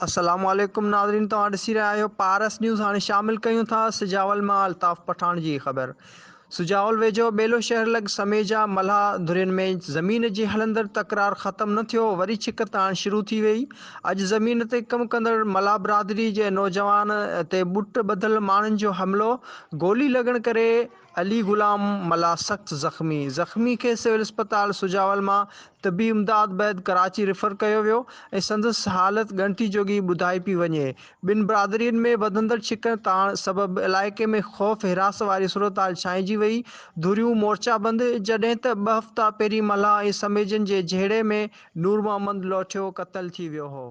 السلام عليڪم ناظرين توهان ڏسي رهيا آهيو پارس نيوز هاڻي شامل ڪيون ٿا سجاول مان الطاف پٺاڻ جي خبر سجاول ويجهو ٻيلو شهر لڳ سميجا ملاح ڌرين ۾ زمين جي هلندڙ تڪرار ختم نه ٿيو وري ڇڪ تاڻ شروع ٿي وئي اڄ زمين تي ڪم ڪندڙ ملاح برادري جي نوجوان تي ٻٽ ٻڌل ماڻهن جو حملو گولي لڳڻ ڪري علي غلام ملاح سخت زخمي، زخمي کي سول اسپتال سجاول مان طبي امداد بعد ڪراچي ريفر ڪيو ويو ۽ سندس حالت ڳڻتي جوڳي ٻڌائي پئي وڃي، ٻن برادرين ۾ وڌندڙ ڇڪ تاڻ سبب علائقي ۾ خوف هراس واري صورتحال ڇانئجي وئي، ڌريون مورچا بند، جڏهن ته ٻه هفتا پهرين ملاح ۽ سميجن جي جهيڙي ۾ نور محمد لوٺيو قتل ٿي ويو هو.